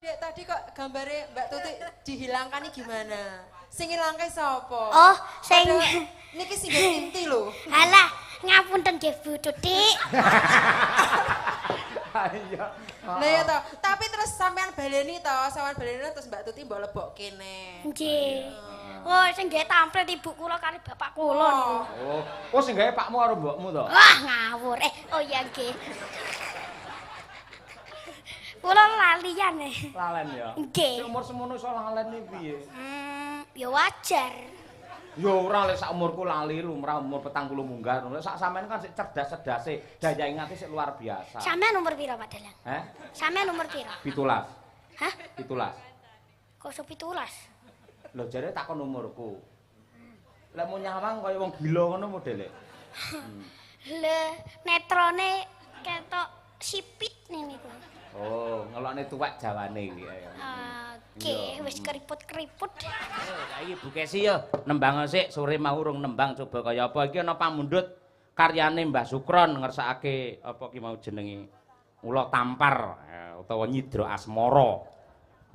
Dek, tadi kok gambare Mbak Tuti dihilangkan ini gimana? Sing ngilangke sapa? Oh, sing niki sing inti lho. Alah, ngapunten nggih Bu Tuti. Iya. Lah ya toh, tapi terus sampean baleni toh, sampean baleni terus Mbak Tuti mbok lebok kene. Nggih. Oh, sing gawe tamplet ibu kula kali bapak kula niku. Oh, oh sing gawe pakmu karo mbokmu to? Wah, ngawur. Oh iya nggih. Kula lalian e. Lalen ya. Nggih. Sing umur semono iso lalen iki piye? Ya wajar. Ya ora lek sak umurku lali lumrah umur 40 munggah. Lek sak sampean kan sik cerdas-cerdase, daya ingate sik luar biasa. Sampean umur pira, Pak Dalang? Heh? Sampean umur pira? 17. Hah? 17. Kok iso 17? Lho jare takon umurku. Lek mau nyawang kaya wong gila ngono modele. Lho, netrone ketok sipit ngene iku. Oh, ngelokne tuwek jawane iki. Oke, wis keriput-keriput. Saiki Bu Kesi yo nembang sik, sore mau urung nembang coba kaya apa. Iki ana pamundhut karyane Mbah Sukron ngersakake apa ki mau jenenge Ula Tampar utawa Nyidra Asmara.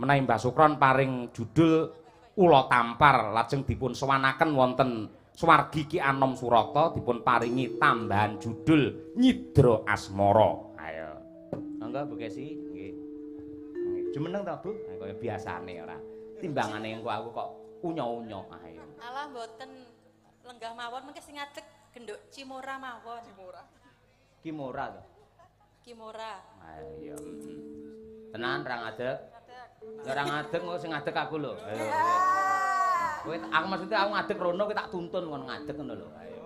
Menawi Mbah Sukron paring judul Ula Tampar lajeng dipun sowanaken wonten swargi Ki Anom Surata dipun paringi tambahan judul Nyidra Asmara. Ayo. Monggo Bu Kesi, nggih. Jumeneng to, Bu? Kaya biasane ora. Timbangane engko aku kok unyo-unyo ayo. Alah mboten lenggah mawon mengke sing ngadeg genduk Cimora mawon. Cimora. Kimora to? Kimora. Ayo. Tenan ra ngadeg? Ora ngadeg kok sing ngadeg aku lho. Ayo. Kowe aku maksudnya aku ngadeg rono kowe tak tuntun kon ngadeg ngono lho. Ayo.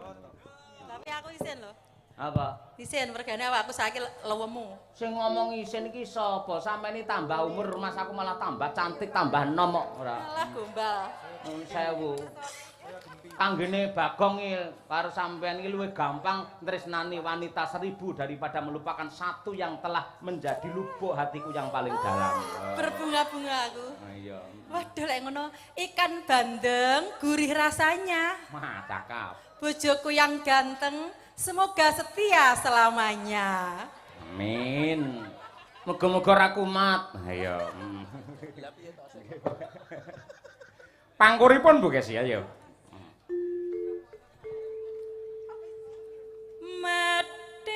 Tapi aku isin lho. Apa? Isin mergane awakku saiki lewemu. Sing ngomong isin iki sapa? Sampeyan iki tambah umur mas aku malah tambah cantik, tambah enom kok ora. Alah gombal. 1000. Kanggene Bagong iki karo sampeyan iki luwih gampang tresnani wanita 1000 daripada melupakan satu yang telah menjadi lubuk hatiku yang paling dalam. Berbunga-bunga aku. Iya. Waduh lek ngono ikan bandeng gurih rasanya. Wah, cakep. Bojoku yang ganteng semoga setia selamanya. Amin. Muga-muga ora kumat. Ayo. Pangkuripun Bu Kesi ayo. Metik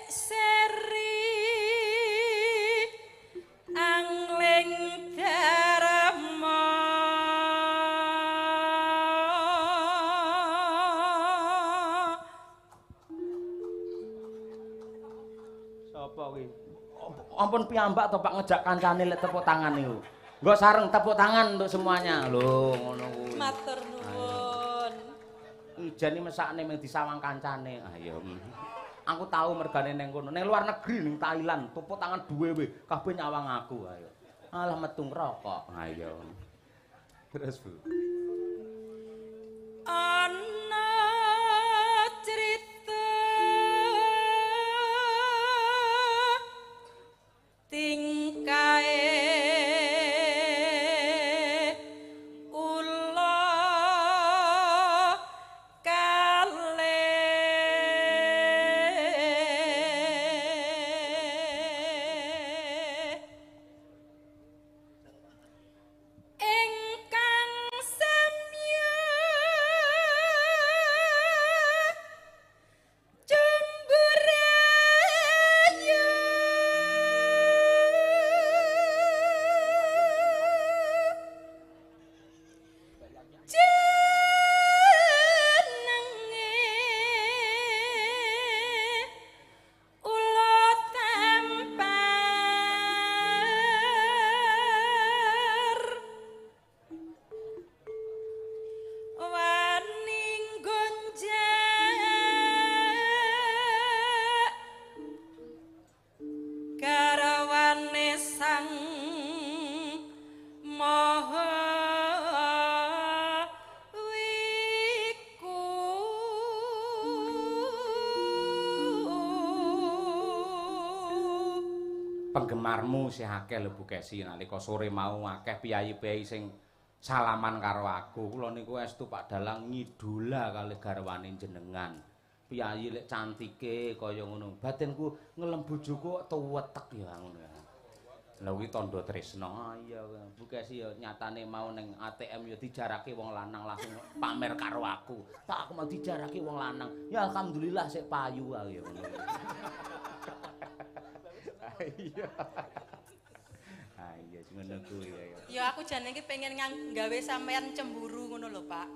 seri angling darama. Sapa kuwi? Ampun piyambak to Pak ngejak kancane lek tepuk tangan niku. Nggo sareng tepuk tangan untuk semuanya. Lho ngono kuwi. Matur nuwun. Ijen iki mesakne mung disawang kancane. Ayo. Aku tau mergane ning kono, ning luar negeri ning Thailand, tepuk tangan dhewe kabeh nyawang aku. Ayo. Alah metu ngrokok. Ayo. Terus Bu. Ana crita tingkae ula kalih ingkang samya cemburayu jenenge ula tampar wani nggonjak garwane sang maha wiku. Penggemarmu sih akeh lho Bu Kesi nalika sore mau akeh piyayi-piyayi sing salaman karo aku. Kula niku estu Pak Dalang ngidola kalih garwane jenengan. Piyayi lek cantike kaya ngono. Batinku ngelem bojoku kok tuwetek ya ngono ya. Lha kuwi tandha tresna. Ah iya, Bu Kesi ya nyatane mau ning ATM ya dijarake wong lanang langsung pamer karo aku. Tak aku mau dijarake wong lanang. Ya alhamdulillah sik payu aku ya ngono. Iya. Ah iya ngono kuwi ya. Ya aku jane iki pengen nggawe sampean cemburu ngono lho, Pak.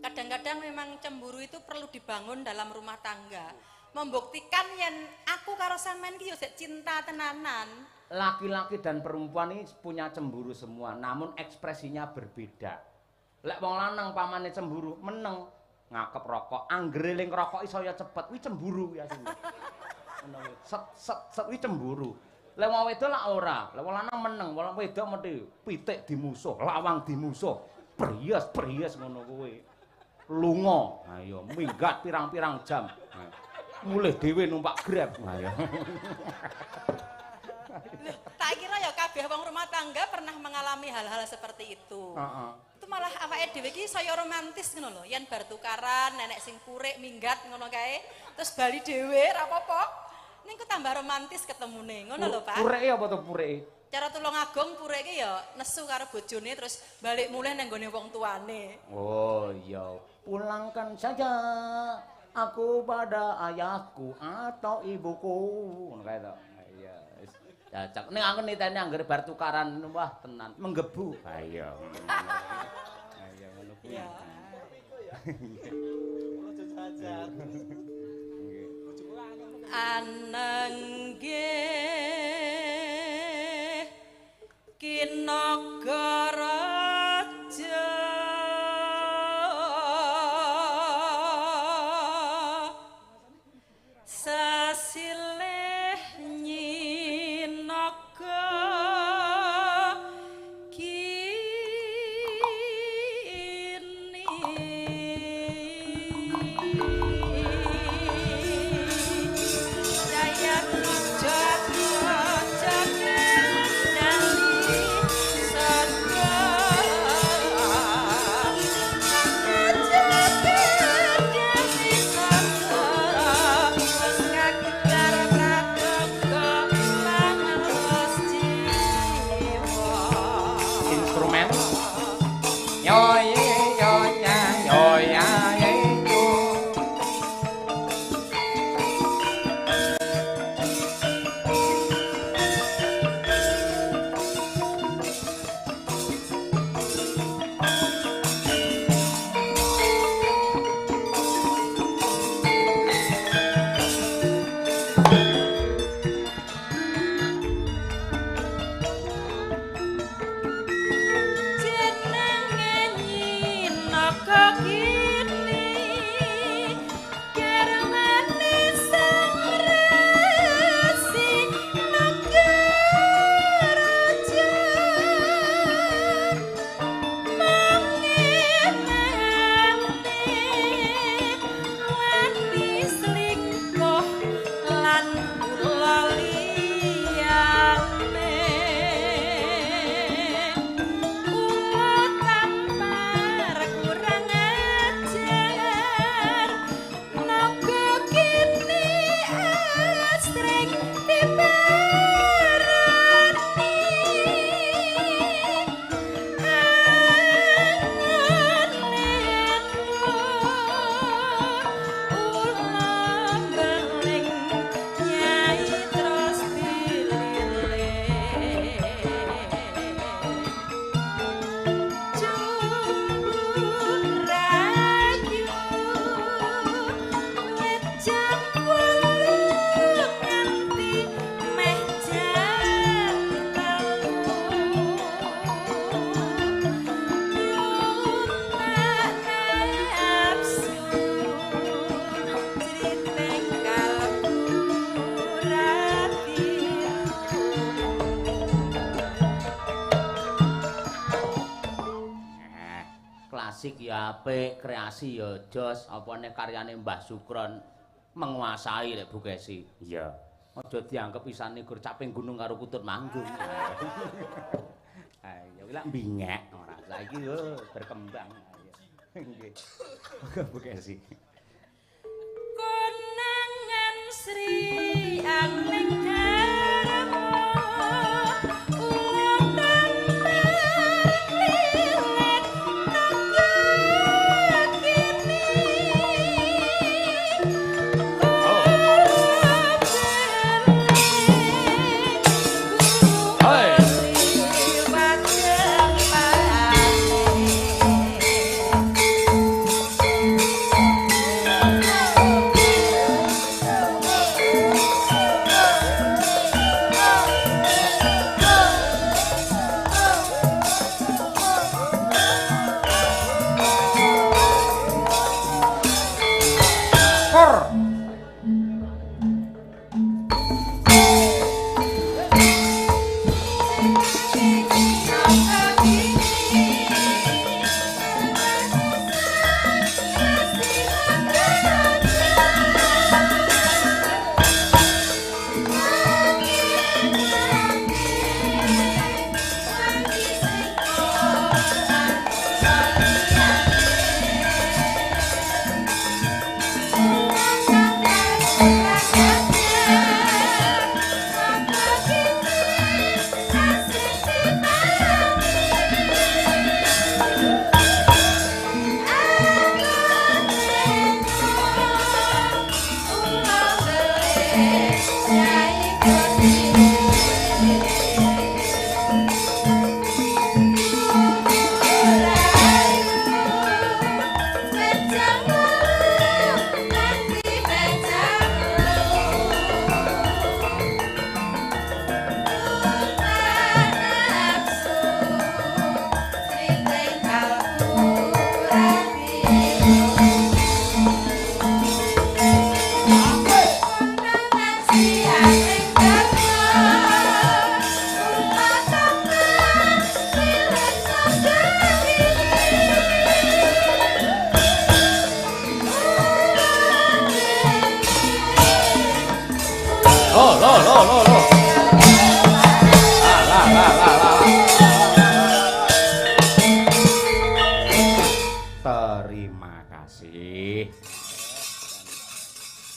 Kadang-kadang memang cemburu itu perlu dibangun dalam rumah tangga. Membuktikan yen aku karo sampean iki ya sik cinta tenanan. Laki-laki dan perempuan ini punya cemburu semua, namun ekspresinya berbeda. Lek wong lanang pamane cemburu, meneng, ngakep rokok, anggere ling rokok saya cepet, kuwi cemburu kuwi asline. Ngono kuwi. Set set set kuwi cemburu. Lek wong wedok lak ora, lek wong lanang meneng, wong wedok mesti pitik dimusuh, lawang dimusuh, pries-pries ngono kuwi. Lunga, ayo minggat pirang-pirang jam. Mulih dhewe numpak Grab. Ayo. Loh, tak kira ya kabeh wong rumah tangga pernah mengalami hal-hal seperti itu. Itu malah awake dhewe iki saya romantis ngono lho, yen bar tukaran, nenek sing purik minggat ngono kae, terus bali dhewe ra apa-apa. Ning ku tambah romantis ketemune, ngono lho, Pak. Purike apa to purike? Cara Tulungagung purike ya nesu karo bojone terus balik mulih nang nggone wong tuane. Oh iya, pulangkan saja aku pada ayahku atau ibuku, ngono kae to. Cacak. Ning aku niteni anggere bar tukaran wah tenan menggebu. Ha iya. Ha iya ngono kuwi. Iya. Anengge kinagaraja sesilih nyinaga kini daya jaga kendali saga Instrumen. Yo ye yo ya yo ya ye yo. Jenenge nyinaka kini garwane sang resi nagaraja mangenane wani selingkuh lan kula liyane. Kula tampar kurang ajar naga kini asring diparani angen ula beling nyai terus dililing. Cumbu rayu wit jam 8 nganti meh jam 3. Nyutak nafsu jriteng kalbu rati. Klasik ya apik, kreasi ya jos, apa neh karyane Mbah Sukron menguasai lek Bu Kesi. Iya. Aja dianggep isane gur caping gunung karo kutut manggung. Ayo kuwi lak bingek ora. Saiki yo berkembang. Ayo. Nggih. Bu Kesi. Konangan Sri Angling Dharma Lo lo lo lo lo. La la la la la. Terima kasih.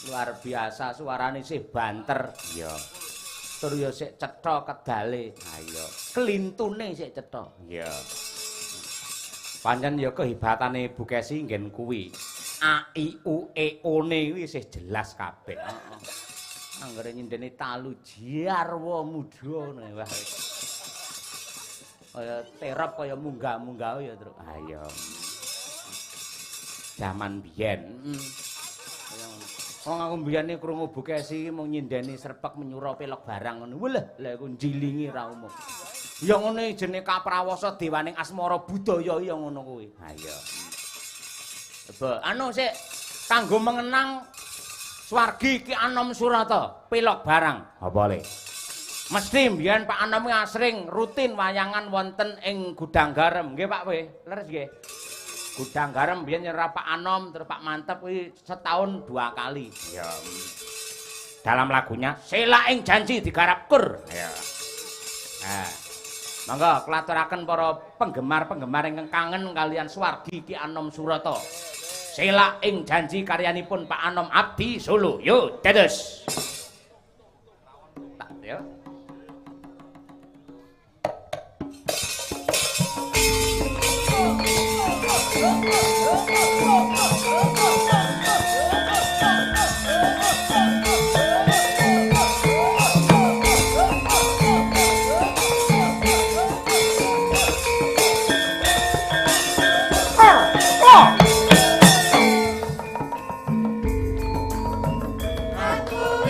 Luar biasa suarane sih banter. Iya. Tur ya sik cetha kedale. Ha iya. Klintune sik cetha. Iya. Pancen ya kehebatane Bu Kesi nggen kuwi. A I U E O ne kuwi isih jelas kabeh. Heeh. Anggere nyindene talu jarwa muda ngono wah. Kaya terop kaya munggah-munggah ya, Truk. Ha iya. Jaman biyen. Kaya wong aku biyen iki krungu Bu Kesi iki mung nyindeni srepek menyura pelok barang ngono. Walah, lha iku njilingi ra umum. Ya ngono jenenge kaprawasa dewaning asmara budaya ya ngono kuwi. Ha iya. Coba anu sik kanggo mengenang swargi Ki Anom Surata, pelok barang. Apa le? Mesti mbiyen Pak Anom asring rutin wayangan wonten ing Gudang Garam. Nggih Pak we, leres nggih. Gudang Garam mbiyen nyerah Pak Anom terus Pak Mantep kuwi setahun 2 kali. Iya. Dalam lagunya Sela ing Janji digarap kur. Iya. Nah. Monggo kula aturaken para penggemar-penggemar ingkang kangen kalian swargi Ki Anom Surata. Sela ing Janji karyanipun Pak Anom Abdi Solo. Yo, dados. Tak yo. Aku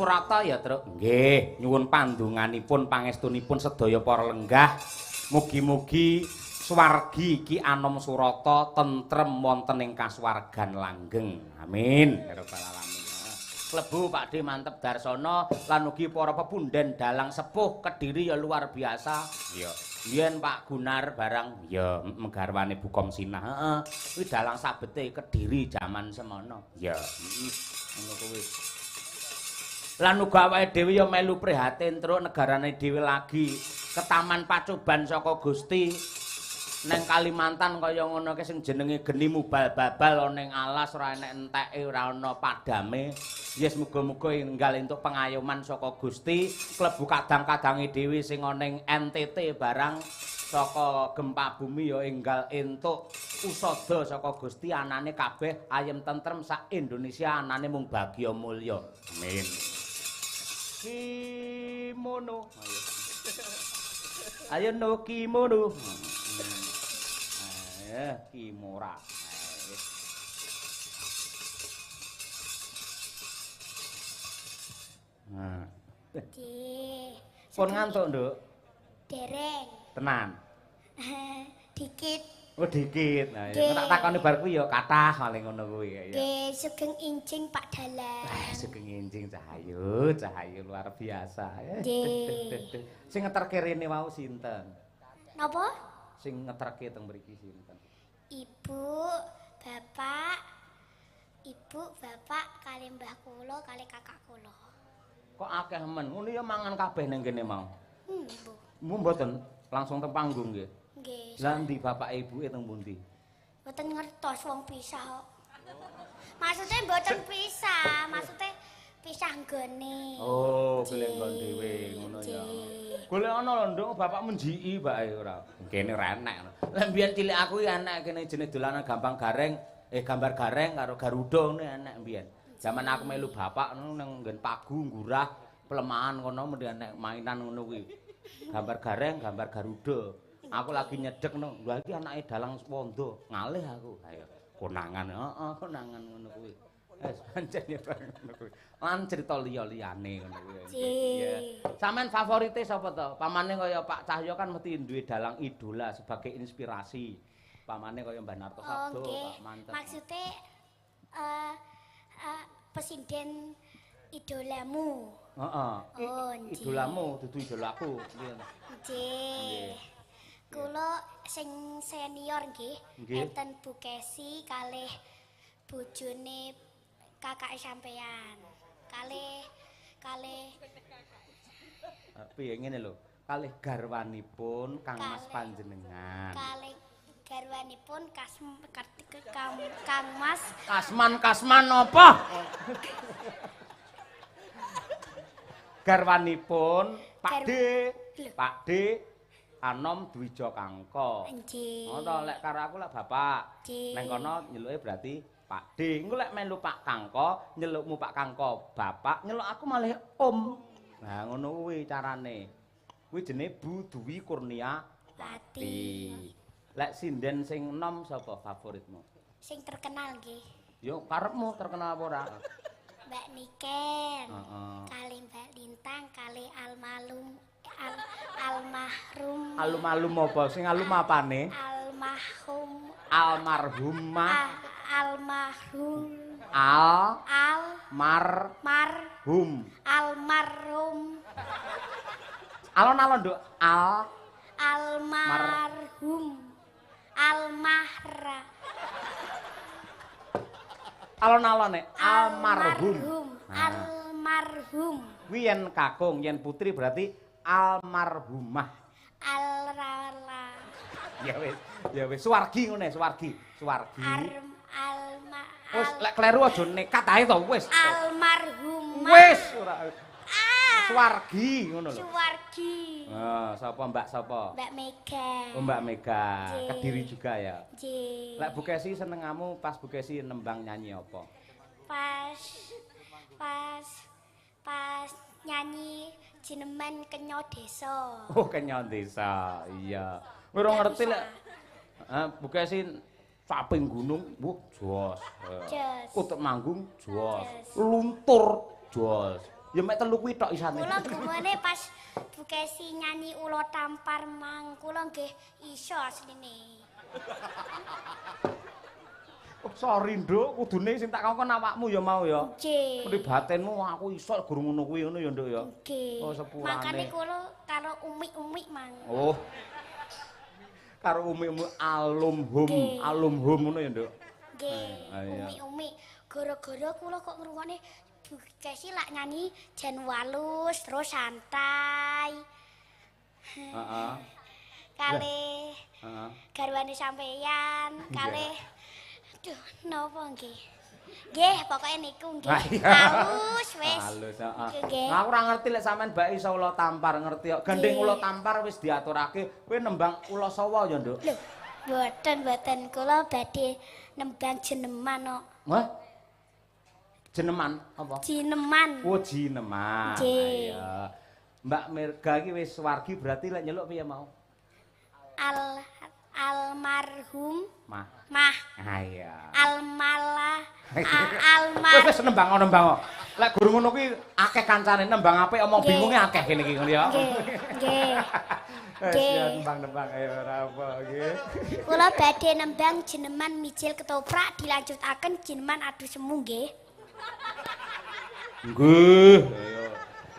Surata ya, Truk. Nggih, nyuwun pandonganipun pangestunipun sedaya para lenggah. Mugi-mugi swargi Ki Anom Surata tentrem wonten ing kasuwargan langgeng. Amin. Ya rabbal alamin. Klebu Pak D Mantep Darsono lan ugi para pepunden dalang sepuh Kediri ya luar biasa. Iya. Biyen Pak Gunar barang ya garwane Bu Komsinah. Heeh. Kuwi dalang sabete Kediri jaman semono. Iya. Ngono kuwi. Lan uga awake dhewe ya melu prihatin truk negarane dhewe lagi ketaman pacoban saka Gusti neng Kalimantan kaya ngono ki sing jenenge geni mubal babal ana ning alas ora enek enteke ora ana padame. Yes, muga-muga enggal entuk pengayoman saka Gusti klebu kadang-kadange dhewe sing ana ning NTT barang saka gempa bumi ya enggal entuk usada saka Gusti anane kabeh ayem tentrem sak Indonesia anane mung bagya mulya. Amin. Kimono. Ayo no kimono. Kimura. Nah. Pun ngantuk, Nduk? Dereng. Tenan. Dikit. Oh, dikit. Nah, ya tak takoni bar kuwi ya kathah paling ngono kuwi ya. Nggih, sugeng injing Pak Dalang. Sugeng injing Cahayu, Cahayu luar biasa. Nggih. Sing ngeterke rene wau sinten? Napa? Sing ngeterke teng mriki sinten? Ibu, bapak, ibu, bapak kali mbah kula kali kakak kula. Kok akeh men? Ngono ya mangan kabeh ning kene mau. Mbuh. Mbuh mboten, langsung teng panggung nggih. Nggih. Lah endi bapak ibuke teng pundi? Mboten ngertos wong pisah kok. Maksudnya mboten pisah, maksudnya pisah nggone. Oh, golek nggon dhewe ngono ya. Golek ana lho, Nduk, bapakmu njiki bae ora. Kene ora enek. Lah mbiyen cilik aku iki enek kene jenenge dolanan gampang gareng, gambar gareng karo Garuda ngono enek mbiyen. Zaman aku melu bapak ngono nang nggen pagu nggurah pelemahan kono mendhi enek mainan ngono kuwi. Gambar gareng, gambar Garuda. Aku lagi nyedek no, lha iki anake dalang Wondo, ngalih aku. Ayo, konangan, heeh, konangan ngono kuwi. Wis pancen ya ngono kuwi. Lan cerita liya-liyane ngono kuwi. Iya. Sampeyan favorite sapa to? Pamane kaya Pak Cahyo kan mesti duwe dalang idola sebagai inspirasi. Pamane kaya Mbah Narto Sabdo, Pak Mantep. Maksude pesinden idolamu. Heeh. Oh, idolamu dudu idolaku. Nggih. Kula sing senior nggih, enten Bu Kesi kalih bojone kakake sampeyan. Kalih kalih piye ngene lho, kalih garwanipun Kang Mas panjenengan. Kalih garwanipun Kang Mas. Kasman kasman apa? Garwanipun Pak D. Pak D Anom Dwijo Kangko. Nggih. Ngono to lek karo aku lek bapak. Neng kono nyeluke berarti Pak D. Engko lek melu Pak Kangko, nyelukmu Pak Kangko bapak, nyeluk aku malih om. Nah ngono kuwi carane. Kuwi jenenge Bu Dwi Kurniawati. Lek sinden sing enom sapa favoritmu? Sing terkenal nggih. Yo karepmu terkenal apa ora? Mbak Niken. Heeh. Kali Mbak Lintang, kali almalum almahrum. Alum-alum apa? Sing alum apane? Almarhum. Almarhumah. Almarhum. Al al mar mar hum. Almarhum. Alon-alon, Nduk. Al almarhum. Almahra. Alon-alone almarhum. Almarhum. Kuwi yen kakung, yen putri berarti almarhumah. Alrala. Ya wis, ya wis swargi ngene, swargi, swargi. Alma. Wis lek kleru aja nekat ae to wis. Almarhumah. Wis ora. Swargi ngono lho. Swargi. Heeh, sapa Mbak sapa? Mbak Mega. Oh, Mbak Mega. Kediri juga ya. Nggih. Lek Bu Kesi senengamu pas Bu Kesi nembang nyanyi apa? Pas pas pas nyanyi jineman Kenyo Desa. Oh, Kenyo Desa. Iya. Kowe ora ngerti lek Bu Kesi caping gunung, wuh jos. Jos. Kutuk manggung jos. Jos. Luntur jos. Ya mek telu kuwi tok isane. Kula gumune pas Bu Kesi nyanyi Ula Tampar mang kula nggih iso asline. Oh, sorry Nduk, kudune sing tak kongkon awakmu ya mau ya. Nggih. Muni batinmu aku iso guru ngono kuwi ngono ya Nduk ya. Nggih. Oh, sepurane. Makane kula karo umik-umik mang. Oh. Karo umik-umik alumhum, alumhum ngono ya Nduk. Nggih. Umik-umik gara-gara kula kok ngrungokne Bu Kesi lak nyanyi jan walus terus santai. Heeh. Kalih. Heeh. Garwane sampeyan, kalih. Aduh, napa nggih? Nggih, pokoke niku nggih. Halus wis. Halus, heeh. Nggih. Aku ora ngerti lek sampean bae iso ula tampar ngerti kok. Gandeng ula tampar wis diaturake, kowe nembang ula sawa ya, Nduk? Lho, mboten kula badhe nembang jeneman kok. Hah? Jeneman apa? Jineman. Oh, jineman. Nggih. Iya. Mbak Mirga iki wis wargi berarti lek nyeluk piye mau? Almarhum Mah. Mah. Ah iya. Almalah almar. Wis nembang-nembang. Lek guru ngono kuwi akeh kancane nembang apik omong bingunge akeh kene iki ngono ya. Nggih. Nggih. Wis ya nembang-nembang ayo ora apa nggih. Kula badhe nembang jeneman mijil ketoprak dilanjutaken jeneman adu semu nggih. Nggih. Ayo.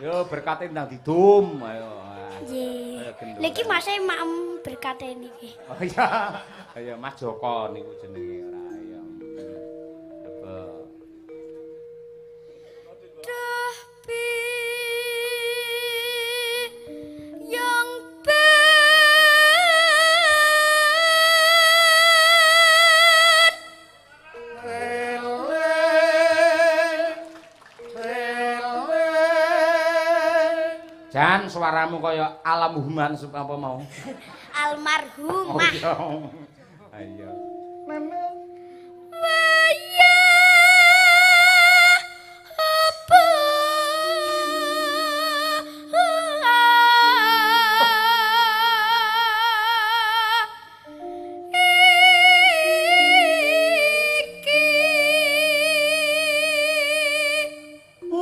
Yo berkate ndang didum ayo. Nggih. Lha iki mase maem berkate niki. Oh iya. Ayo Mas Joko niku jenenge ora ayo. Apa? Duh pi yang ben Jan suaramu kaya alamhuman apa mau? Almarhumah. Oh, iya. Ayo. Wayah apa iki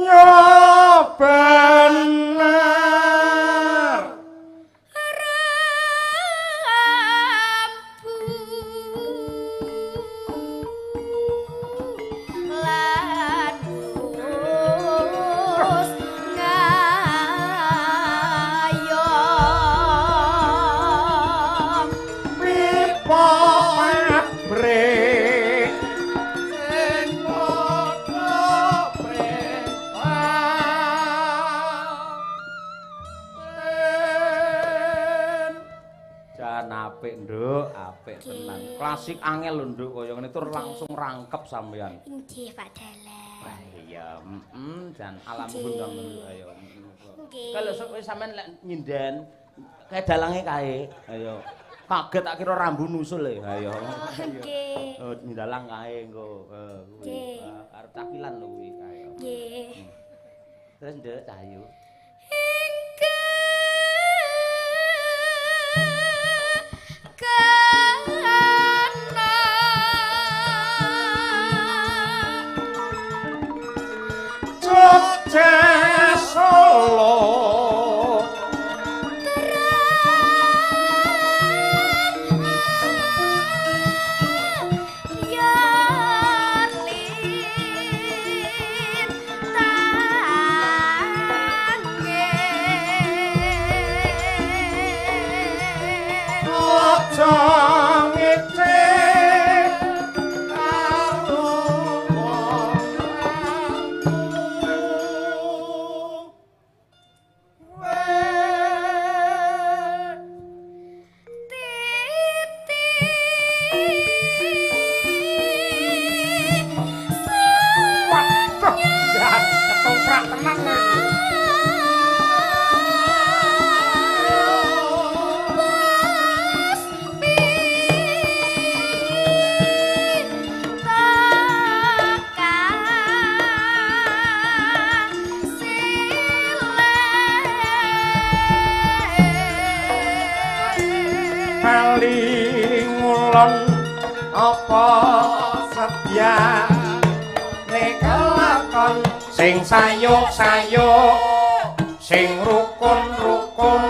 Ya bener. Klasik angel lho Nduk kaya ngene tur langsung rangkep sampean. Nggih Pak Dalang. Wah iya, heeh jan alam bundang lho ayo. Nggih. Kalau sok wis sampean lek nyinden kae dalange kae. Ayo. Kaget tak kira rambu nusul e. Ayo. Nggih. Oh ndalang kae engko. Kuwi. Arep cakilan lho kuwi kae. Nggih. Terus Nduk Cahyu. Jogja Solo apa setya nek kelakon Sing sayuk-sayuk, sing rukun-rukun.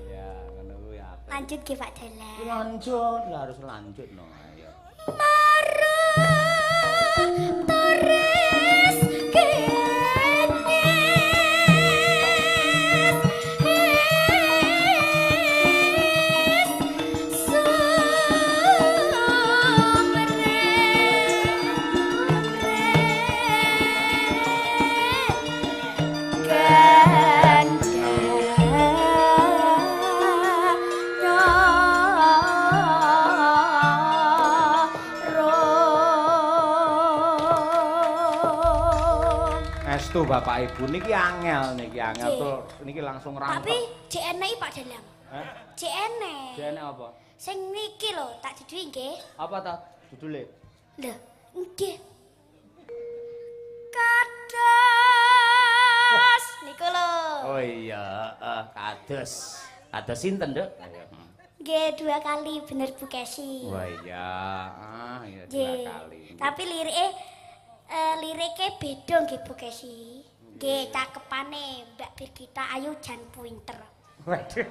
Ya, ngono kuwi apik. Lanjut nggih Pak Dalang. Lanjut, lah harus lanjut no. Ayo. Torres Estu Bapak Ibu niki angel to niki langsung rangkep. Tapi jek enek Pak Dalang. Hah? Jek enek. Jek enek apa? Sing niki lho tak duduhi nggih. Apa ta judule? Lho, nggih. Kados niku lho. Oh iya, kados. Kados sinten, Nduk? Nggih, 2 kali bener Bu Kesi. Wah iya, ah iya 2 kali. Tapi lirike lirike beda nggih Bu Kesi. Nggih, cakepane Mbak Birgita ayu jan pinter. Waduh.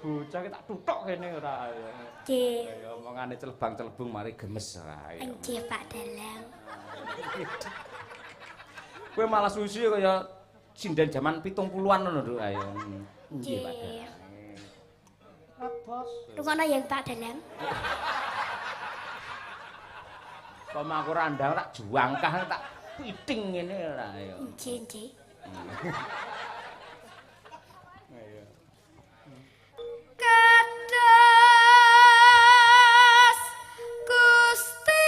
Bocah ki tak tuthuk kene ora. Nggih. Ya omongane celebang-celebung mari gemes ora. Nggih Pak Dalang. Kowe malah suwi kaya sinden jaman 70-an ngono Nduk ayo. Nggih Pak Dalang. Bos. Rungono ya Pak Dalang. Sama aku randang tak juangkah tak piting ngene ora ayo. Nggih, nggih. Ayo. Kados Gusti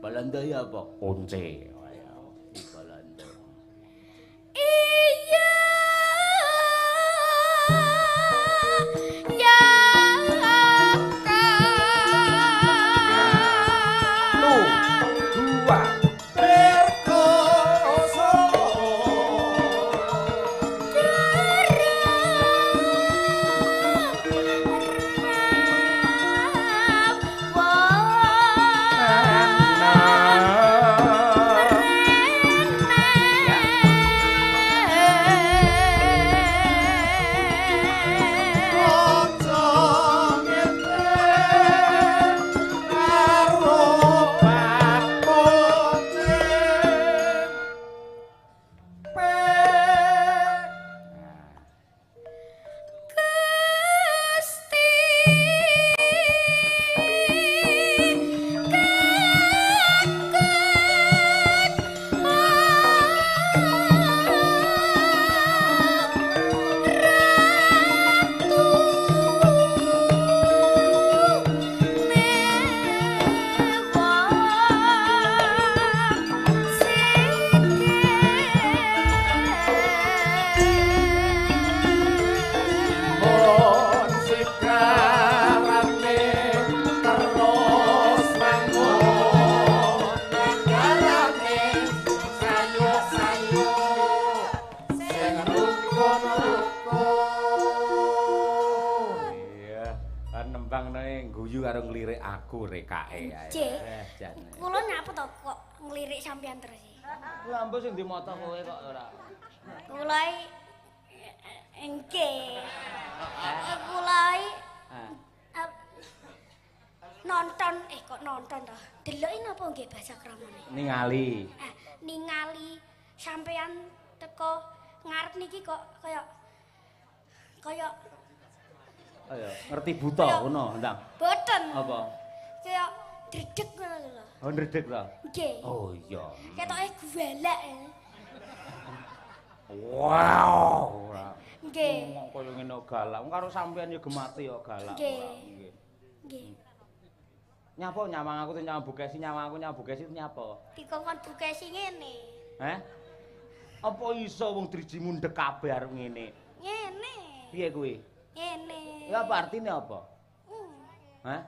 Balanda ya apa? Once. Balanda. Iya. Ya. 1, 2. Aku rekake ae. Kula napa to kok nglirik sampean terus iki? Lha mbok sing dimata kowe kok ora. Kula nggih. Kula Nonton kok nonton toh. Deloki napa nggih basa kramane? Ningali. Ningali sampean teko ngarep niki kok kaya kaya ayo ngerti buta ngono ndang. Boten. Apa? Kaya dredeg ngono lho. Oh ndredeg ta? Nggih. Oh iya. Ketoke guwelek. Wow. Ora. Nggih. Wong kaya ngene galak. Wong karo sampean ya gemati ya galak. Nggih. Nggih. Nyapa nyawang aku tuh nyawang Bu Kesi, nyawang aku nyawang Bu Kesi nyapa? Dikongkon Bu Kesi ngene. Heh? Apa iso wong driji mundhek kabeh arep ngene? Ngene. Piye kuwi? Ngene. Ya apa artine apa? Hah?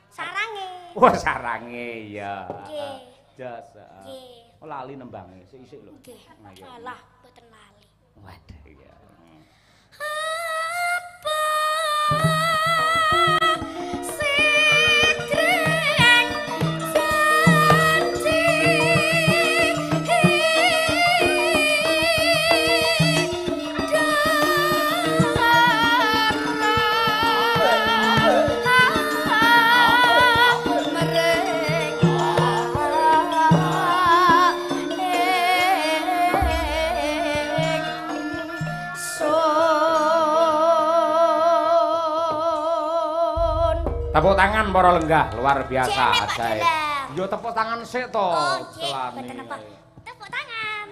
Sarange. Wah, sarange ya. Nggih. Jas. Nggih. Oh lali nembange, sik-sik lho. Nggih. Alah, mboten lali. Waduh iya. Apa Tepuk tangan para lenggah, luar biasa ajaib. Yo tepuk tangan sik to. Oh, tepuk tangan.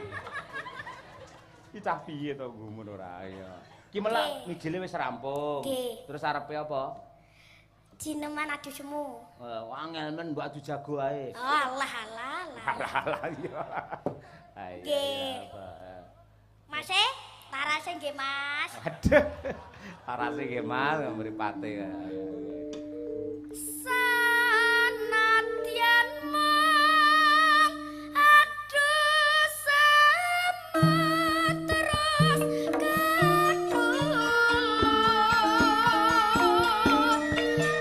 Iki cah piye to gumun ora ya. Ki melak mijile wis rampung. Terus arepe apa? Jineman adu semu. Wah, angel men mbok adu jago ae. Oh, alah alah alah. Alah alah iya. Nggih. Mas e, tarase nggih, Mas. Aduh. Tarase nggih, Mas, mripate. Sanadyan mung aduh semu terus ketulung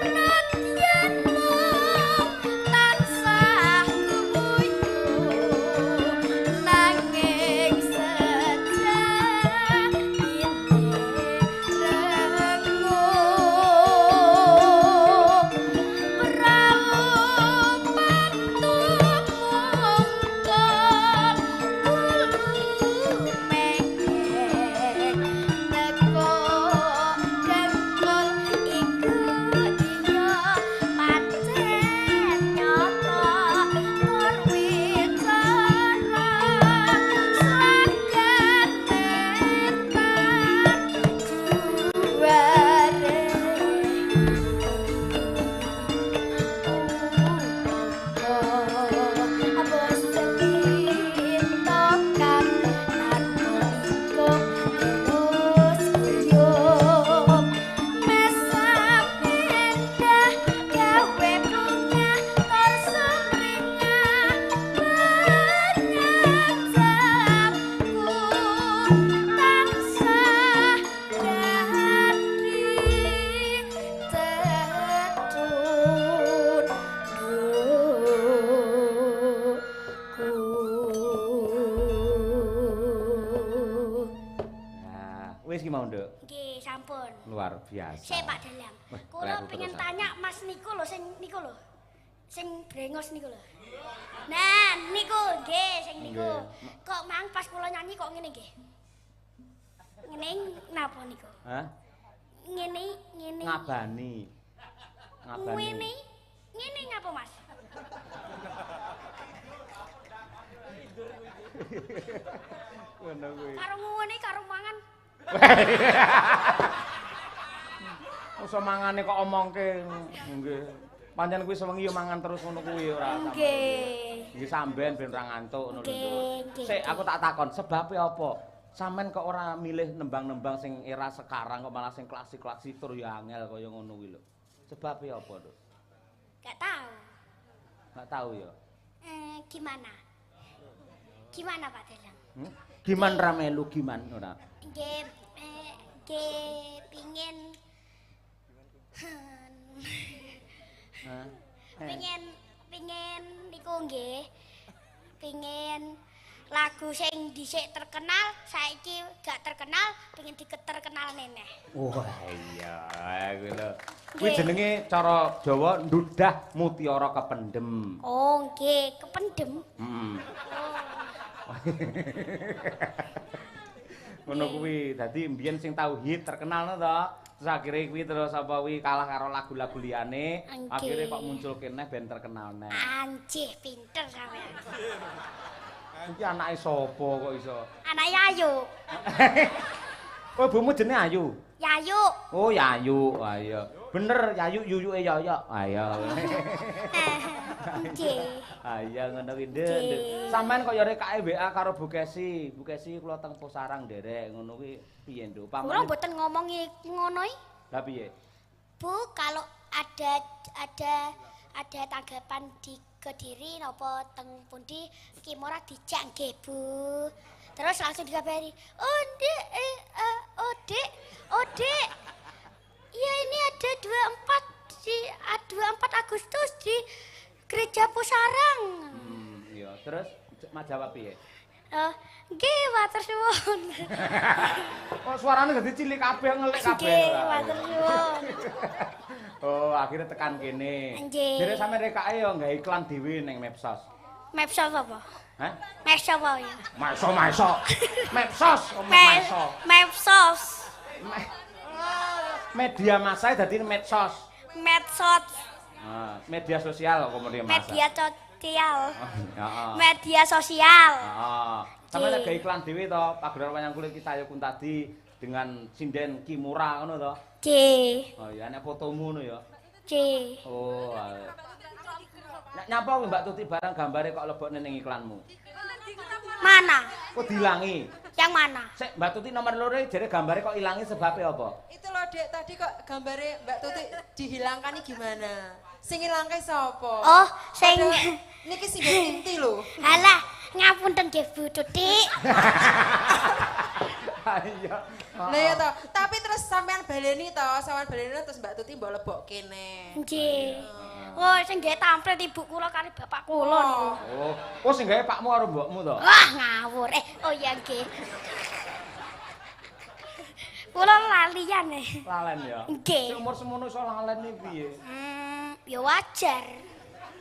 nadyan mung tansah guyu nanging sejatine rengung. Luar biasa. Sik Pak Dalang. Kula pengen tanya Mas niku lho sing niku lho. Sing brengos niku lho. Nah, niku nggih sing niku. Kok mang pas kula nyanyi kok ngene nggih. Ngene napa niku? Hah? Ngene ngene. Ngabani. Ngabani. Ngene. Ngene ngapa Mas? Ngono kuwi. Karo ngene karo mangan. Iso mangane kok omongke. Nggih. Pancen kuwi sewengi yo mangan terus ngono kuwi ora. Nggih. Nggih samben ben ora ngantuk ngono lho. Sik aku tak takon sebabe apa? Sampeyan kok ora milih nembang-nembang sing era sekarang kok malah sing klasik-klasik tur ya angel kaya ngono kuwi lho. Sebabe apa, Nduk? Gak tahu. Gak tahu ya. Gimana? Gimana Pak Dalang? Giman ra melu giman ora? Nggih, nggih pingin pingin pingin niku nggih. Pingin Lagu sing dhisik terkenal, saiki gak terkenal, pengen diketerkenal neneh. Wah iya, kuwi lho. Kuwi jenenge cara Jawa ndudah mutiara kependem. Oh nggih, kependem. Heeh. Ngono kuwi, dadi mbiyen sing tau hit terkenal ngono to. Terus akhire kuwi terus apa kuwi kalah karo lagu-lagu liyane, akhire kok muncul kene ben terkenal neh. Anjih, pinter sampean. Iki anake sapa kok iso? Anake Ayu. Oh, ibumu jenenge Ayu? Yayu. Oh, Yayu. Ah iya. Bener, Yayu yuyuke Yoyok. Ah iya. Nggih. Ah iya ngono kuwi, Nduk. Sampeyan kok ya rekake WA karo Bu Kesi. Bu Kesi kula teng Posarang nderek ngono kuwi piye, Nduk? Kula mboten ngomongi ngono iki. Lah piye? Bu, kalau ada tanggapan di Kediri napa teng pundi Kimora dijak nggih, Bu. Terus langsung dikabari, "Oh, Dik, oh, Dik, oh, Dik. Ya ini ada 24 di 24 Agustus di Gereja Pusarang." Iya, terus mak jawab piye? Nggih, matur suwun. Kok suarane dadi cilik kabeh ngelik kabeh. Nggih, matur suwun. Oh, akhirnya tekan kene. Jere sampe rekake yo nggawe iklan dhewe ning medsos. Medsos apa? Hah? Medsos apa ya? Medsos. Medsos, medsos. Medsos. Media massa dadi medsos. Medsos. Ah, media sosial kok media massa. Media sosial. Heeh. Media sosial. Heeh. Sampe lek gawe iklan dhewe to, pagelaran wayang kulit Ki Cahyo Kuntadi dengan sinden Kimura ngono to. Nggih. Oh iya, nek fotomu ngono ya. Nggih. Oh. Nek nyapa kuwi Mbak Tuti barang gambare kok lebokne ning iklanmu? Mana? Kok diilangi? Yang mana? Sik Mbak Tuti nomor loro jere gambare kok ilangi sebabe apa? Itu loh, Dek, tadi kok gambare Mbak Tuti dihilangkan ini gimana? Sing ngilangke sapa? Oh, sing niki sing inti lho. Halah, ngapunten nggih Bu Tuti. Iya. Lah ya toh, tapi terus sampean baleni toh, sampean baleni terus Mbak Tuti mbok lebokke kene. Nggih. Oh, sing gawe tampil ibu kula kali bapak kula niku. Oh, oh sing gawe pakmu karo mbokmu to? Wah, ngawur. Oh iya nggih. Kula lalian e. Lalen ya? Nggih. Sing umur semono iso lalen iki piye? Ya wajar.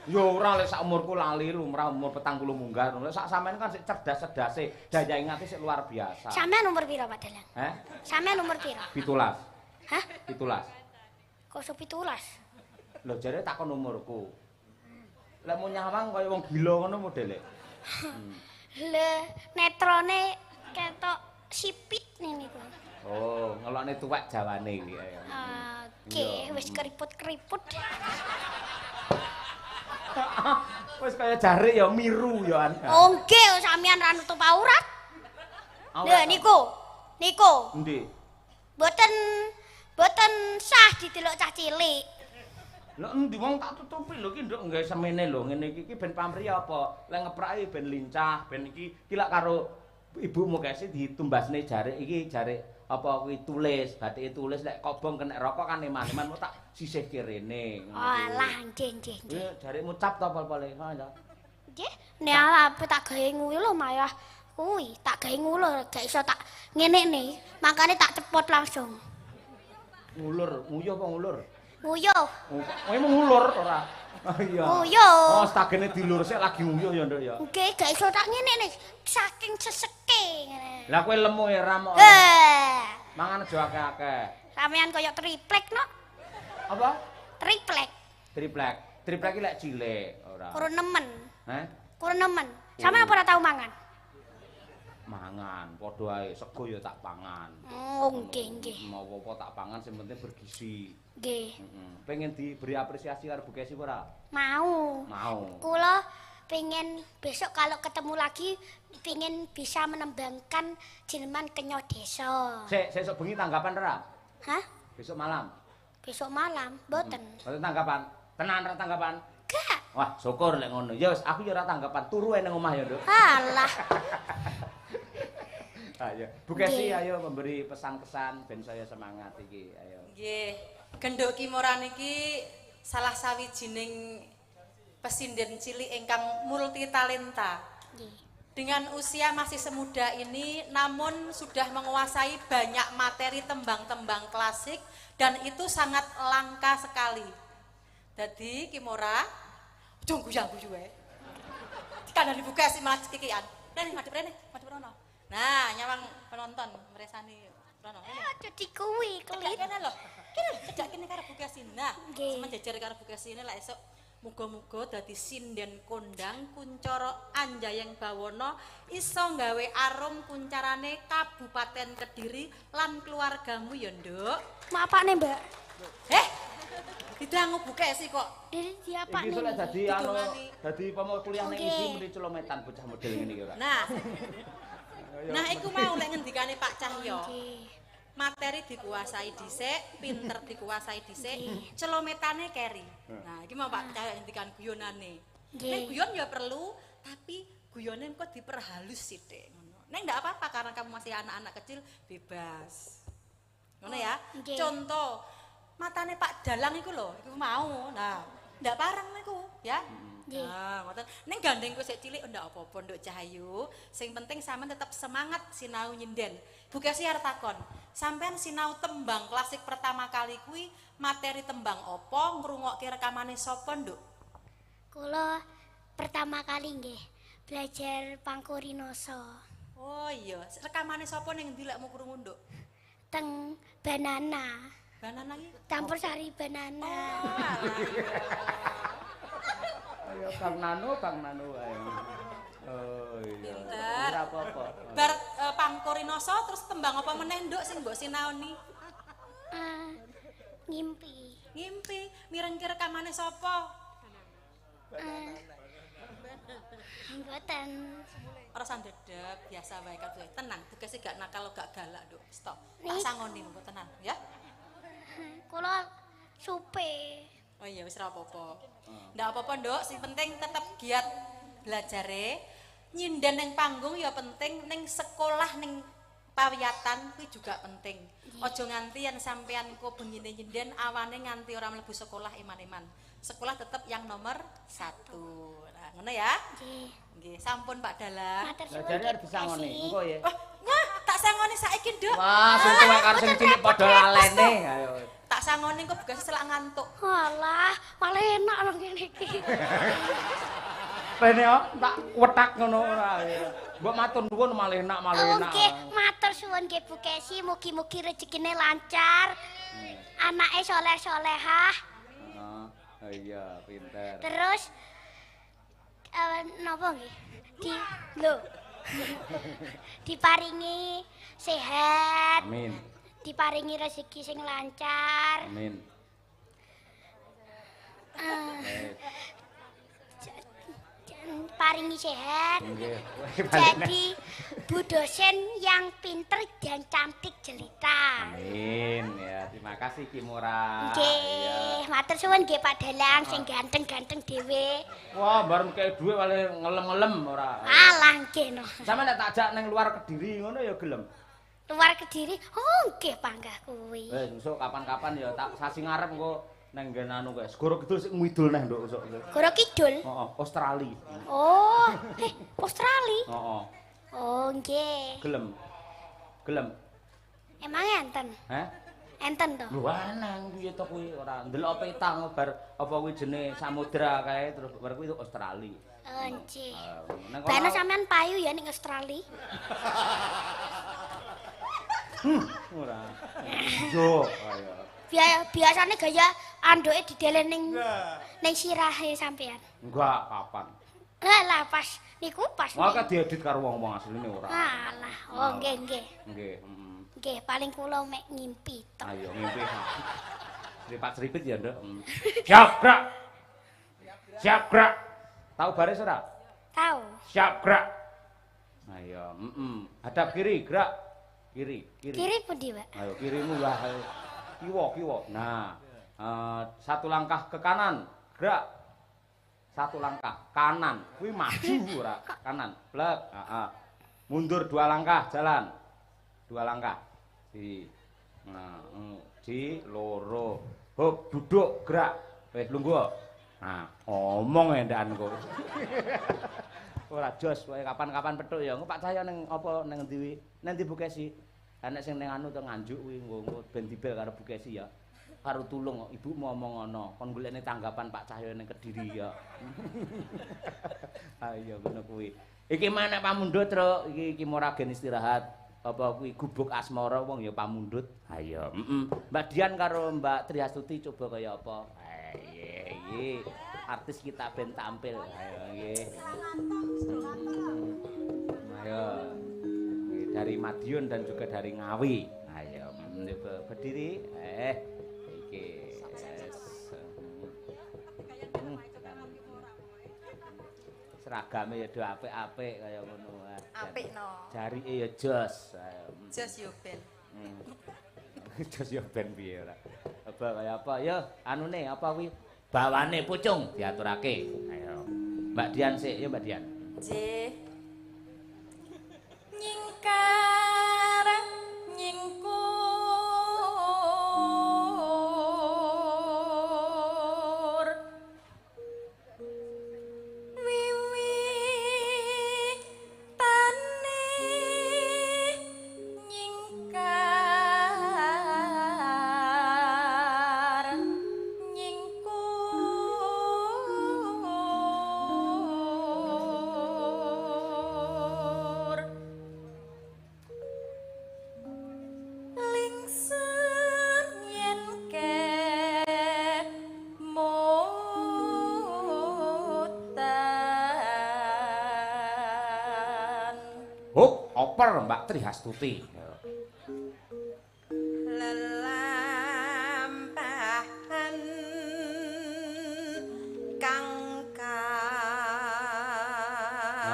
Ya ora lek sak umurku lali lumrah umur 40 munggah. Lek sak sampean kan sik cerdas-cerdase, daya ingate sik luar biasa. Sampean umur pira, Pak Dalang? Heh? Sampean umur pira? 17. Hah? 17. Kok iso 17? Lho jare takon umurku. Lek mau nyawang kaya wong gila ngono modele. Lho, netrone ketok sipit ngene iku. Oh, ngelokne tuwek jawane iki. Oke, wis keriput-keriput. Wis kaya jarik ya miru ya an. Oh nggih, sampean ra nutup aurat. Lho niku. Niku. Endi? Mboten sah didelok cah cilik. Lho endi wong tak tutupi lho iki nduk nggawe semene lho ngene iki ben pamri apa? Lek ngepraki ben lincah, ben iki iki lak karo ibumu Kesi ditumbasne jarik iki jarik apa kuwi tulis, batike tulis lek kobong kena rokok kan eman-eman mau tak sisihke rene. Alah nggih nggih nggih. Jarikmu cap to pol-pole. Ha ya. Nggih, nek ape tak gawe nguwi lho mayah kuwi, tak gawe ngulur gak iso tak ngenekne, makane tak cepot langsung. Ngulur, nguyuh apa ngulur? Nguyuh. Kowe mau ngulur ora? Oh iya. Nguyuh. Oh, stagene dilur sik lagi nguyuh ya, Nduk ya. Nggih, gak iso tak ngenekne saking seseke ngene. Lah kowe lemu ya ra mok. Mangan aja akeh-akeh. Sampeyan kaya triplek no. Apa? Triplek. Triplek. Triplek iki lek cilik ora. Kurang nemen. Heh? Kurang nemen. Sampeyan apa ora tau mangan? Mangan, padha ae sego ya tak pangan. Oh, nggih nggih. Mau apa tak pangan sing penting bergizi. Nggih. Heeh. Pengen diberi apresiasi karo Bu Kesi ora? Mau. Mau. Kula pengen besok kalau ketemu lagi pengen bisa menembangkan jelman kenyo desa. Sik, sesuk bengi tanggapan ora? Hah? Besok malam. Besok malam, mboten. Mboten tanggapan. Tenan ora tanggapan? Gak. Wah, syukur lek ngono. Ya wis, aku ya ora tanggapan. Turu ae nang omah ya, Nduk. Alah. Ayo, Bu Kesi ayo memberi pesan-kesan ben saya semangat iki, ayo. Nggih. Genduk Kimora niki salah sawijining pesinden cilik ingkang multi talenta. Nggih. Dengan usia masih semuda ini, namun sudah menguasai banyak materi tembang-tembang klasik dan itu sangat langka sekali. Jadi Kimora, aja guyu-guyu wae. Dikandani Bu Kesi malah cekikian. Rene madhep rene, madhep rono. Nah, nyawang penonton mresani rono. Rene. Aja dikuwi Cedak kelit. kene lho. Kene lho, cedak kene karo Bu Kesi. Nah, Nggih. semen jejer karo Bu Kesi ini lek esuk muga-muga dadi sinden kondang kuncara anjayeng bawana iso gawe arum kuncarane Kabupaten Kediri lan keluargamu ya, Nduk. Mapakne, Mbak. Eh. Didangu Bu Kesi kok. Dadi diapakne. Iki iso lek niki? dadi anu Didongani. dadi pomo kuliah ning Oke. ISI meni celometan bocah model ngene iki ora. Nah. Nah, iku mau lek ngendikane Pak Cahyo. Nggih. Materi dikuasai dhisik, pinter dikuasai dhisik, celometane keri. Nah, iki mau Pak Cahyo ngendikan guyonane. Nggih. Nek guyon ya perlu, tapi guyone engko diperhalus sithik ngono. Nek ndak apa-apa karena kamu masih anak-anak kecil bebas. Ngono ya. Nggih. Contoh matane Pak Dalang iku lho, iku mau. Nah, ndak pareng niku ya. Nggih. Nah, ngoten. Ning gandeng kowe sik cilik ndak apa-apa, Nduk Cahayu. Sing penting sampean tetep semangat sinau nyinden. Bu Kesi arep takon, sampean sinau tembang klasik pertama kali kuwi materi tembang apa, ngrungokke rekamane sapa, Nduk? Kula pertama kali nggih belajar Pangkurinoso Oh iya, rekamane sapa ning endi lekmu krungu, Nduk? teng banana. Banana iki? Campur sari banana. Oh, alah. Ayo Bang Nano, Bang Nano ayo. Oh iya. Pinter. Ora apa-apa. Bar Pangkurinoso terus tembang apa meneh, Nduk, sing mbok sinaoni? Eh, ngimpi. Ngimpi, mirengke rekamane sapa? Mboten. Ora usah ndedek, biasa wae kan. Tenang, tugasnya gak nakal gak galak, Nduk. Stop. Tak Nih. sangoni engko tenang, ya. Kula supe. Oh iya wis ora apa-apa. Ndak apa-apa, Nduk, sing penting tetep giat belajare. Nyinden ning panggung ya penting, ning sekolah ning pawiyatan kuwi juga penting. Aja nganti yen sampean engko bengine nyinden awane nganti ora mlebu sekolah eman-eman. Sekolah tetep yang nomor 1. Nah, ngono ya. Nggih. Nggih, sampun Pak Dalang. Matur Lah suwun. jare arep nggih, Bu disangoni, Kesi. engko ya. Wah, nyah, tak sangoni saiki, Nduk. Wah, sing tuwek karo sing cilik padha lalene. Ayo. Tak sangoni engko bugase selak ngantuk. Alah, malah enak lho ngene iki. Rene yo tak wetak ngono ora. Mbok matur nuwun malah enak malah Oh, enak. nggih, matur suwun nggih Bu Kesi, mugi-mugi rezekine lancar. Anake soleh-solehah. Heeh. Oh iya, pinter. Terus napa nggih? Di lho. Diparingi sehat, Amin. diparingi rezeki sing lancar. Amin. Eh, paringi sehat. Nggih. Jadi bu dosen yang pinter dan cantik jelita. Amin ya. Terima kasih Kimura. Iya. Nggih, matur suwun nggih Pak Dalang sing ganteng-ganteng dhewe. Wah, baru kei dhuwit malah ngelem-ngelem ora. Alah nggih no. Sampe nek tak ajak ning luar Kediri ngono ya gelem. Luar Kediri, oh nggih panggah kuwi. Wis esuk kapan-kapan ya tak sasi ngarep engko neng nggen anu kae. Segoro Kidul sing ngidul neh nduk esuk. Goro Kidul. Heeh, Australia. Oh, Australia. Heeh. Oh nggih. Gelem. Gelem. Emang enten? Heh? Enten to? Lho anang piye to kuwi ora ndelok peta bar apa kuwi jenenge samudra kae terus bar kuwi itu Australia. Oh nggih. Nang kono Bano sampean payu ya ning Australia. ora. Yo, ayo. Biasane gaya anduke didelen ning ning sirahe sampean. Enggak, kapan? Lah lah pas niku pas. Wah, kan diedit karo wong-wong asline ora. Alah, oh nggih nggih. Nggih, heeh. Nggih, paling kula mek ngimpi tok. Ayo ngimpi. Seripat-seripit ya, Nduk. Siap, gerak. Siap, gerak. Tahu baris ora? Tahu. Siap, gerak. Ayo, heeh. Hadap kiri, gerak. Kiri, kiri. Kiri pundi, Pak? Ayo kirimu lah. Ayo. Kiwa, kiwa. Nah, satu langkah ke kanan, gerak. Satu langkah kanan, kuwi maju ora? Kanan, blek. Heeh. Mundur 2 langkah, jalan. 2 langkah. Di. Nah, di loro. Hop, duduk, gerak. Wis lungguh. Nah, omong endakan kok. Ora jos, pokoke kapan-kapan petuk ya. Engko Pak Cahyo ning apa ning endi wi? Ning ndi Bu Kesi? Enek sing ning anu to Nganjuk kuwi nggo ben dibel karo Bu Kesi ya. Karo tulung kok ibumu ngomong ngono, kon golekne tanggapan Pak Cahyo ning Kediri ya. Ayo ngono kuwi. Iki maneh pamundhut, Truk. Iki iki ora gen istirahat. Apa kuwi gubuk asmara wong ya pamundhut. Ayo, heeh. Mbak Dian karo Mbak Triastuti coba kaya apa? Ayo iki artis kita ben tampil. Ayo nggih. Ayo. Dari Madiun dan juga dari Ngawi. Ayo coba berdiri. Iki. Seragame ya do apik-apik kaya ngono. Apik no. Jarike ya jos. Jos yo ben. Jos yo ben piye ora. Apa kaya apa? Ya anune apa kuwi? Bawane pucung diaturake. Ayo. Mbak Dian sik, ya Mbak Dian. Nggih. Nyingkar nyingkur wiwitane nyingkar nyingkur lingsun yen kemutan. Hop, oper Mbak Trihastuti. Lelampahan kang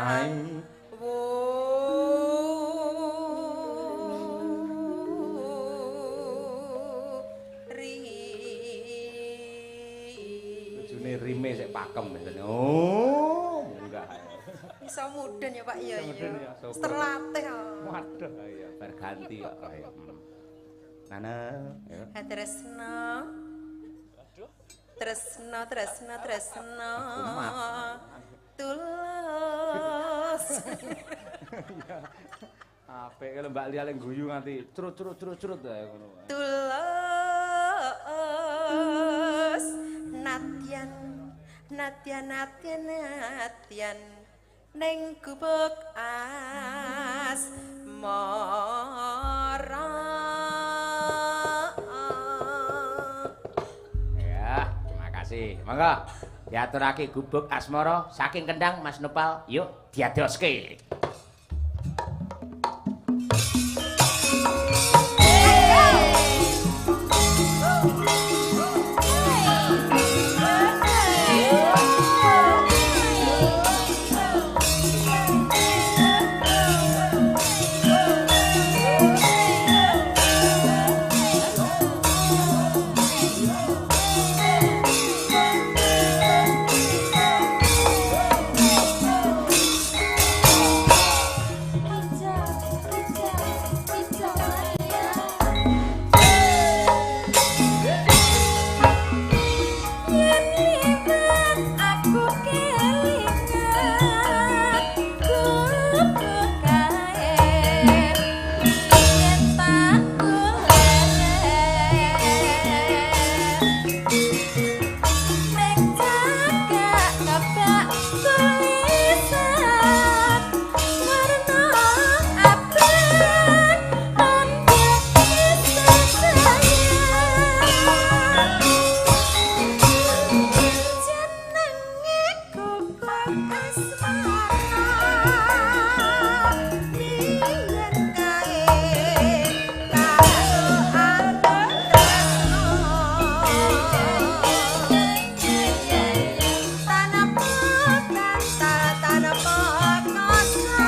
Ai. Wuri. Bojone rime sik pakem biasane. Oh, munggah. Iso mudhun ya Pak ya Iso mudhun ya. ya, syukur. Terlatih. Waduh, iya bar ganti kok. Ayo. Nana, ya. Tresno. Tresno, tresno, tresno. Tulus. Apik kalau Mbak Lia lek guyu nganti crut crut crut crut ae ngono. Tulus. Natyan, natyan, natyan, natyan ning gubuk asmara. Ya, terima kasih. Monggo diaturake gubuk asmara saking Kendang Mas Nopal. Yuk diadoske. Yen liwat aku kelingan gubuk kae yen tak golek nek cagak kebak tulisan warna abang tanda sayang. Jenenge gubuk asmara biyen kae karo aku tresno tanpa kata tanpa kosa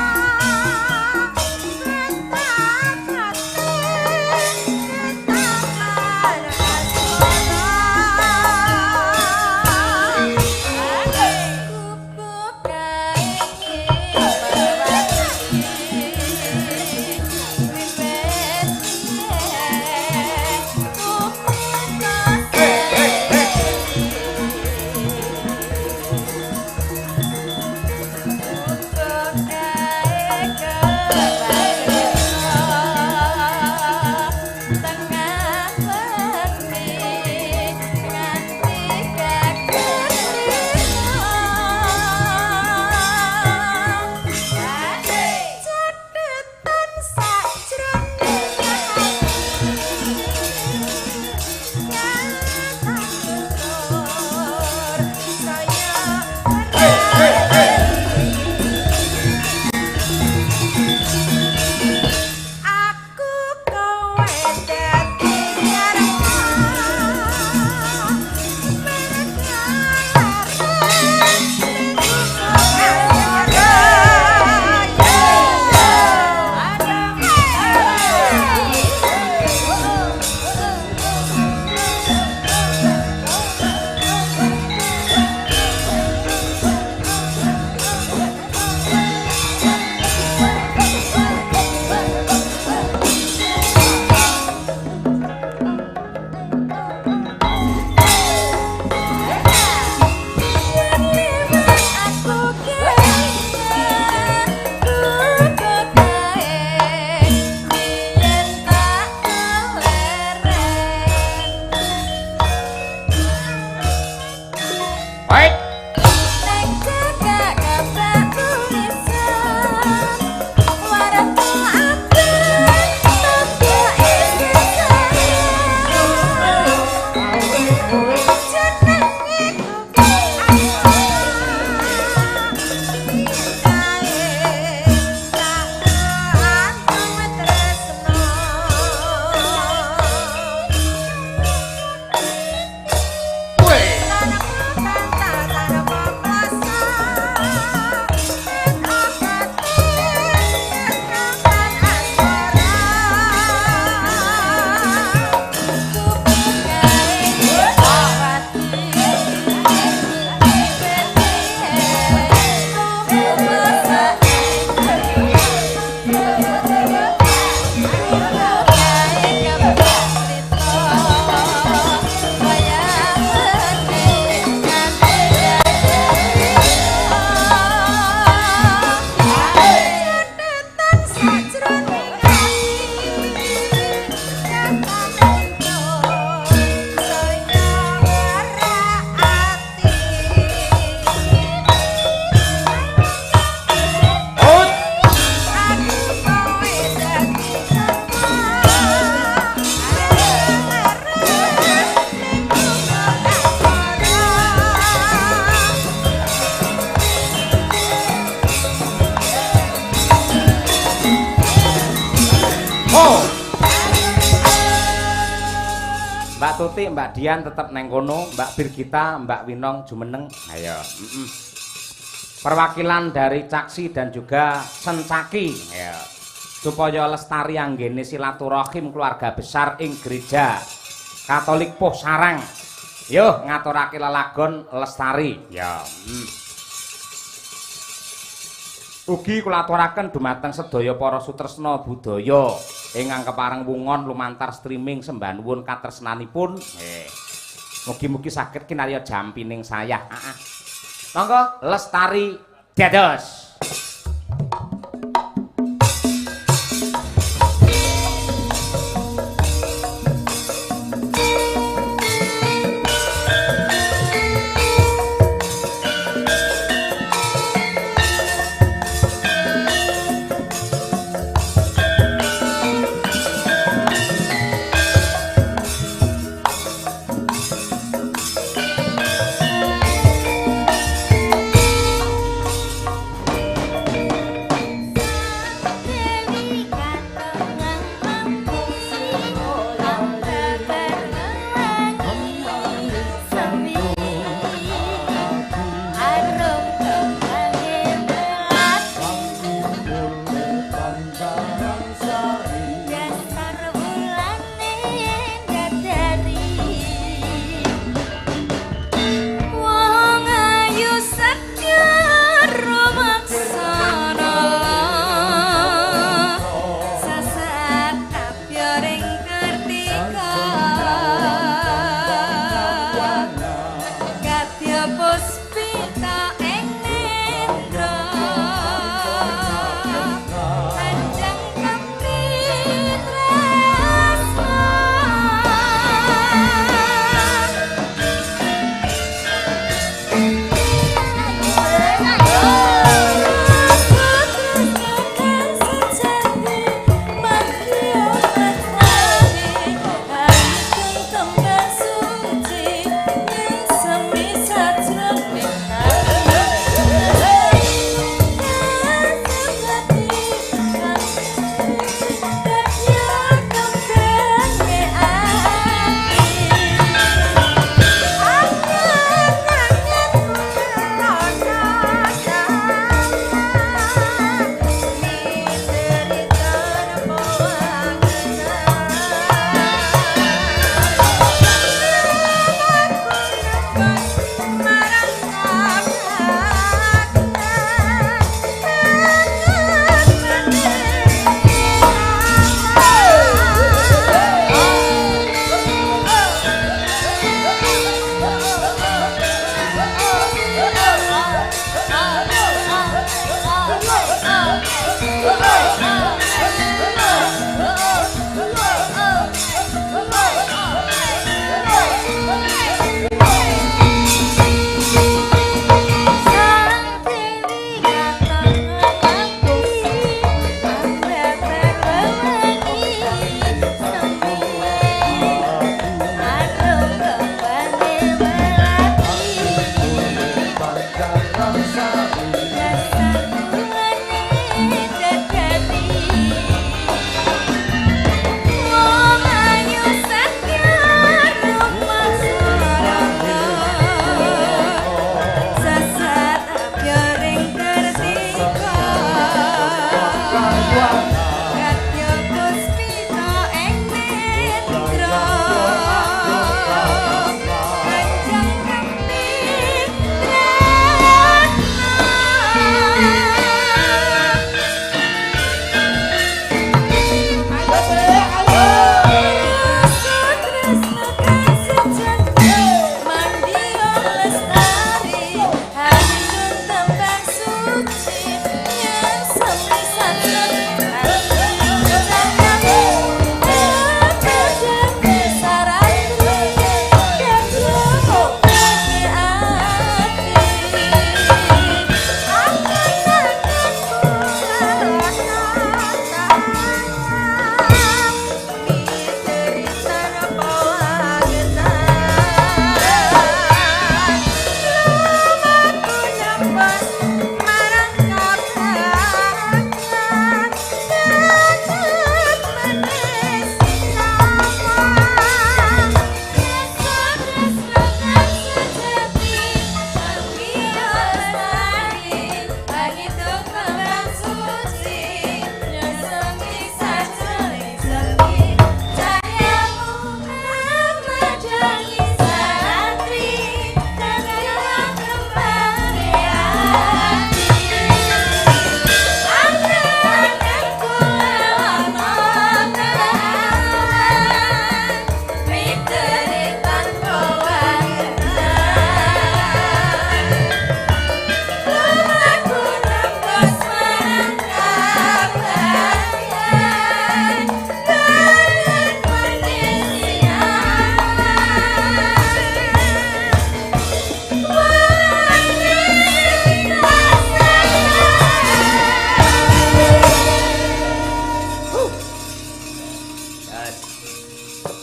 ketapate ketapan asmara. Gubuk kae Mbak Tuti, Mbak Dian tetep neng kono, Mbak Birgita, Mbak Winong jumeneng. Ayo. Perwakilan dari Caksi dan juga Sencaki. Ayo. Supaya lestari anggene silaturahim keluarga besar ing gereja Katolik Poh Sarang. Yo ngaturake lelagon lestari. Ya. Ugi kula aturaken dumateng sedaya para sutresna budaya ingkang kepareng wungon lumantar streaming sembah nuwun katresnanipun. Nggih. Mugi-mugi saged kinarya jampining sayah. Heeh. Monggo lestari dados.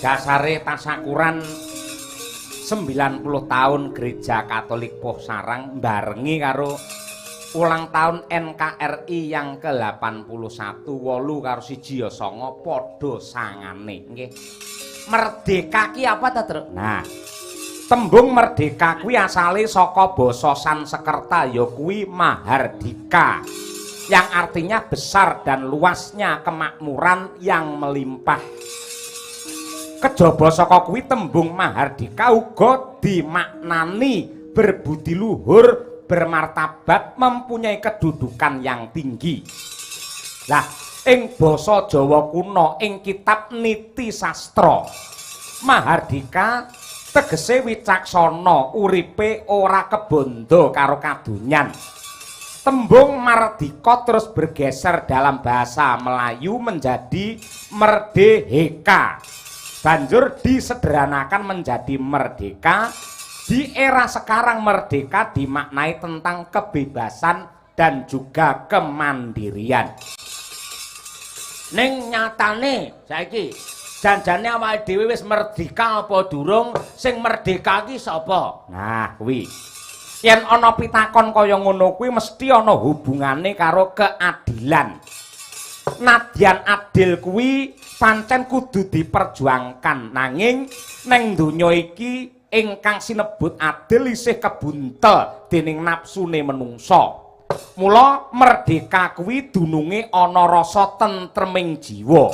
Dasare tasakuran 90 tahun Gereja Katolik Pohsarang barengi karo ulang tahun NKRI yang ke-81, 8 karo 1 ya 9, padha sangane nggih. Merdeka ki apa ta, Truk? Nah, tembung merdeka kuwi asale saka basa Sanskerta, ya kuwi mahardika, yang artinya besar dan luasnya kemakmuran yang melimpah. Kejaba saka kuwi, tembung mahardika uga dimaknani berbudi luhur, bermartabat, mempunyai kedudukan yang tinggi. Lah, ing basa Jawa kuno, ing kitab Niti Sastra, mahardika tegese wicaksana, uripe ora kebondo karo kadonyan. Tembung mardika terus bergeser dalam bahasa Melayu menjadi merdeheka. Banjur disederhanakan menjadi merdeka. Di era sekarang merdeka dimaknai tentang kebebasan dan juga kemandirian. Ning nyatane saiki janjane awake dhewe wis merdeka apa durung? Sing merdeka ki sapa? Nah, kuwi. Yen ana pitakon kaya ngono kuwi mesti ana hubungane karo keadilan. Nadyan adil kuwi pancen kudu diperjuangkan, nanging neng donya iki ingkang sinebut adil isih kebuntel dening nafsune menungsa. Mula merdeka kuwi dununge ana rasa tentreming jiwa.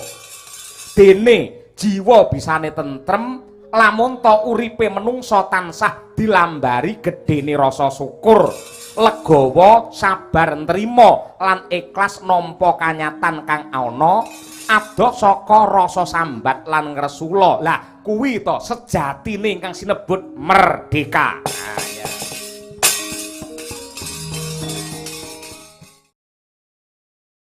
Dene jiwa bisane tentrem lamun ta uripe menungsa tansah dilambari gedene rasa syukur, legawa, sabar nrima lan ikhlas nampa kanyatan kang ana, adoh saka rasa sambat lan ngresula. Lah, kuwi to sejatine ingkang sinebut merdeka. Ah, ya.